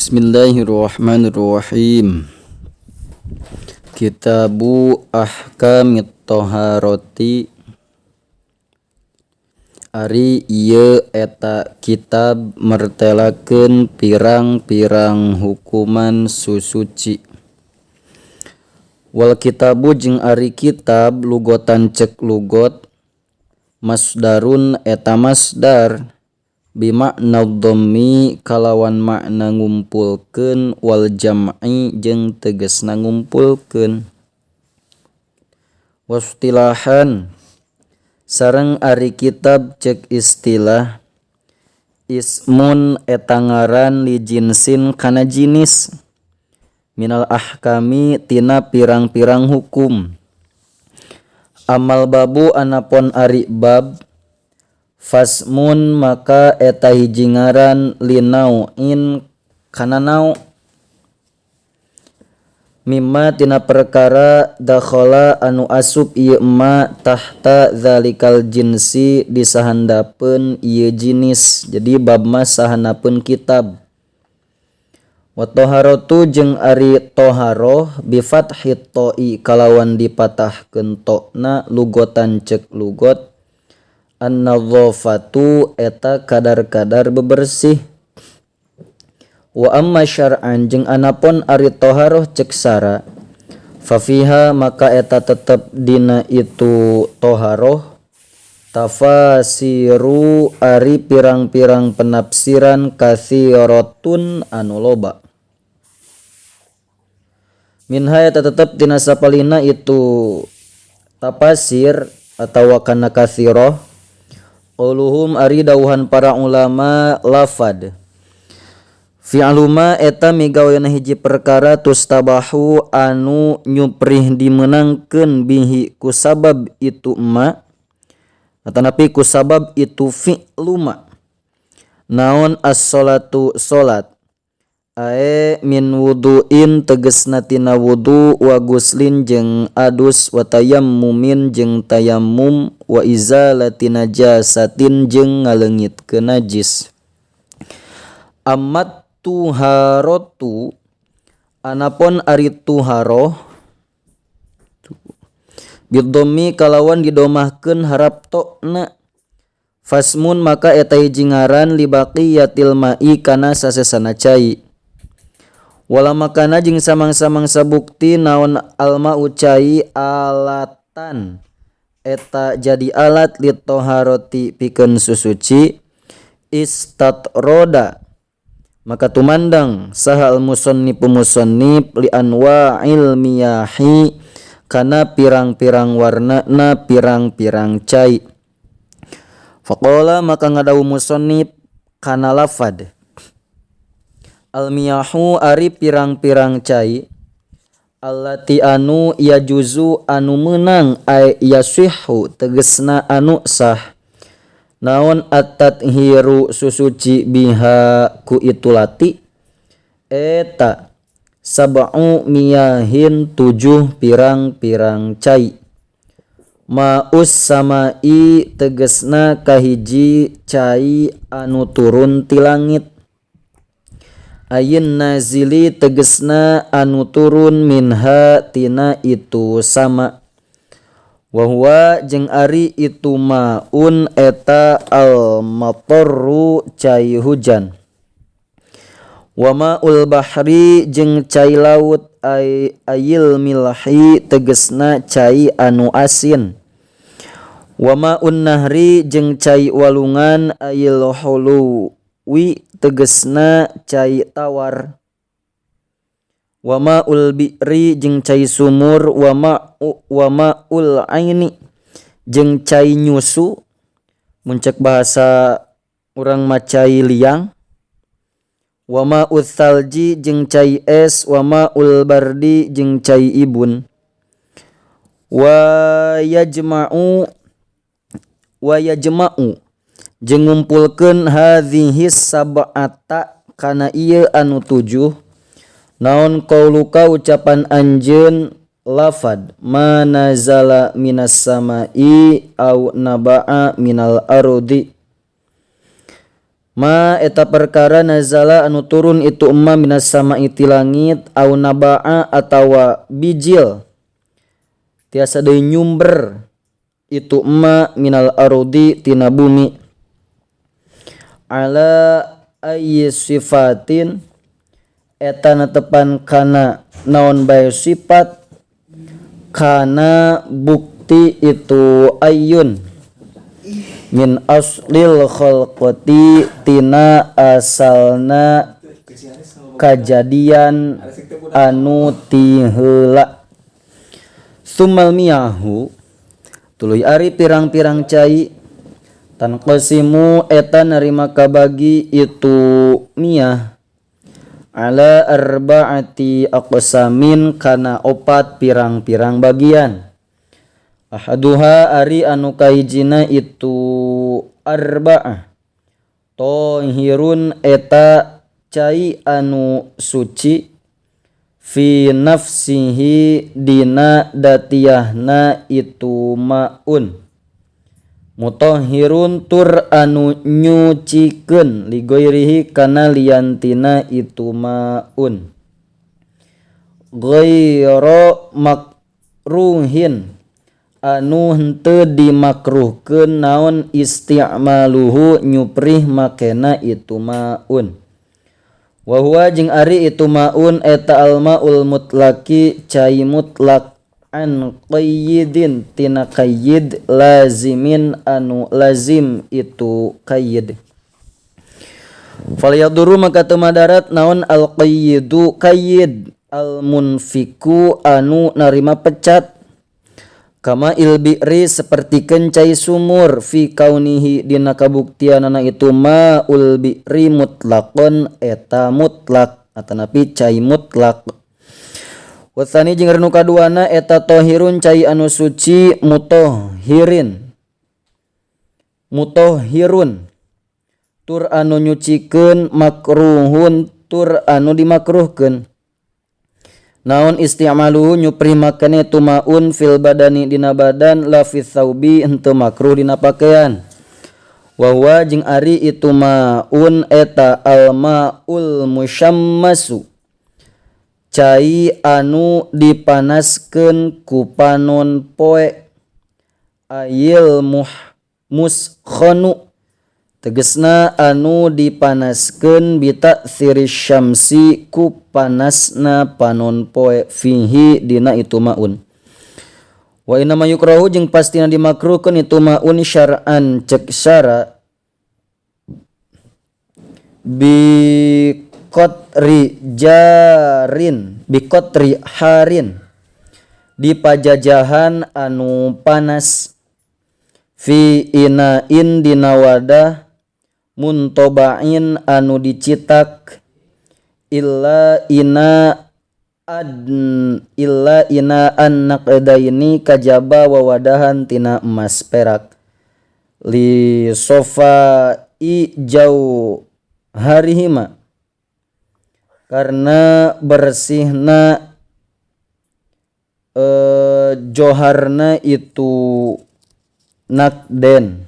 Bismillahirrahmanirrahim. Kitabu Ahkamit Toharoti. Ari ieu eta kitab mertelakeun pirang-pirang hukuman susuci. Wal kitabu jeung ari kitab lugotan cek lugot masdarun eta masdar bimakna dhammi kalawan makna ngumpulkeun wal jam'i jeung tegasna ngumpulkeun. Wastilahan sareng ari kitab cek istilah ismun eta ngaran li jinsin kana jinis minal ahkami tina pirang-pirang hukum. Amal babu anapon ari bab fasmun maka eta hiji ngaran linauin kana nau mimma tina perkara dakhala anu asup ieu ma tahta zalikal jinsi disahandapeun ieu jinis. Jadi bab mah sahanapeun kitab. Wa taharatu jeung ari taharoh bi fathi ta'i kalawan dipatahkeun tokna lugotan cek lugot an-nadhafatu eta kadar-kadar bebersih. Wa amma syar'an jeung anapon ari taharoh cek sara fa fiha maka eta tetep dina itu taharoh tafasiru ari pirang-pirang penafsiran katsiratun anu loba. Minha eta tetep dina sapalina itu tafasir atawa kana katsirah qauluhum ari dauhan para ulama lafad fi'luma eta migaweuna hiji perkara tustabahu anu nyuprih dimenangkeun bihi kusabab itu ma atanapi kusabab itu fi'luma naon as-salatu salat ae min wuduin tegesna tina wudu wa guslin jeung adus wa tayammumin jeung tayammum wa izalati najasatin jeung ngaleungitkeun najis. Amat tuharotu anapon ari tuharoh bidhammi kalawan didomahkeun harap tokna fasmun maka eta hiji ngaran libaqiyatil ma'i kana sasesana cai. Wala makana jeung samang-samang sabukti naon alma'u cai alatan eta jadi alat litoharoti pikeun susuci istatroda maka tumandang saha al-musannif musannif li anwa'il miyahi kana pirang-pirang warnana pirang-pirang cai. Faqala maka ngadawu musannif kana lafad al-miyahu ari pirang-pirang cai allati anu yajuzu anu meunang ay yasihhu tegesna anu sah naon at-tathiru susuci biha ku itu lati eta sab'u miyahin 7 pirang-pirang cai. Ma'us samai tegesna kahiji cai anu turun ti langit ayin nazili tegesna anu turun minha tina itu sama. Wa huwa jeung ari itu maun eta al matarru cai hujan. Wa ma'ul bahri jeung cai laut ay ayil milhi tegesna cai anu asin. Wa ma'un nahri jeung cai walungan ayil huluwi tegesna cai tawar. Wa ma'ul bi'ri jeung cai sumur wa ma'ul aini jeung cai nyusu mun cek bahasa urang mah cai liang. Wa ma'ul thalji jeung cai es wa ma'ul bardi jeung cai ibun. Wa yajma'u jeung ngumpulkeun hadhihi sab'ata kana ieu anu 7 naon qauluka ucapan anjeun lafad manazala minas samai au naba'a minal ardi. Ma eta perkara nazala anu turun itu ma minas sama'i ti langit au naba'a atawa bijil tiasa deui nyumber itu ma minal ardi tina bumi ala ayyi sifatin eta netepan kana naon bae sifat kana bukti itu ayyun min aslil khalqati tina asalna kajadian anu ti heula. Summal miyahu tuluy ari pirang-pirang cai tanqasimu eta narima kabagi itu miyah ala arba'ati aqsamin kana opat pirang-pirang bagian. Ahaduha ari anu kahijina itu arba'ah tohirun eta cai anu suci fi nafsihi dina datiahna itu maun mutahhirun tur anu nyucikeun ligoirihi kana liantina itu maun ghaira makruhin anu henteu dimakruhkeun naon isti'maluhu nyuprih makena itu maun. Wa huwa jeung ari itu maun eta almaul mutlaki cai mutlak an qayyidin tina qayyid lazimin anu lazim itu qayyid. Falyaduru maka teu madarat naon al qayyidu qayyid al munfiku anu narima pecat kama il bi'ri sapertikeun cai sumur fi kaunihi dina kabuktianana itu maul bi'ri mutlaqon eta mutlak atanapi cai mutlak. Wasani jeung nu kaduana eta tohirun cai anu suci mutahhirin mutahhirun tur anu nyucikeun makruhun tur anu dimakruhkeun naon isti'maluhu nyupri makane tu maun fil badani dina badan la fi thawbi henteu makruh dina pakaian. Wa huwa jeung ari itu maun eta al maul musyammasu cai anu dipanaskeun ku panon poe ayil muskhanu tegesna anu dipanaskeun bitaksiri syamsi ku panasna panon poe fihi dina itu maun. Wa inna ma yukrahu jeung pastina dimakruhkeun itu maun syar'an cek syara bi qatri jarin bi qatri harin di pajajahan anu panas fi inain dina wadah muntoba'in anu dicitak illa ina ad illa ina an naqdaini kajaba wawadahan tina emas perak li sofa i jau harihima karena bersihna joharna itu nakden.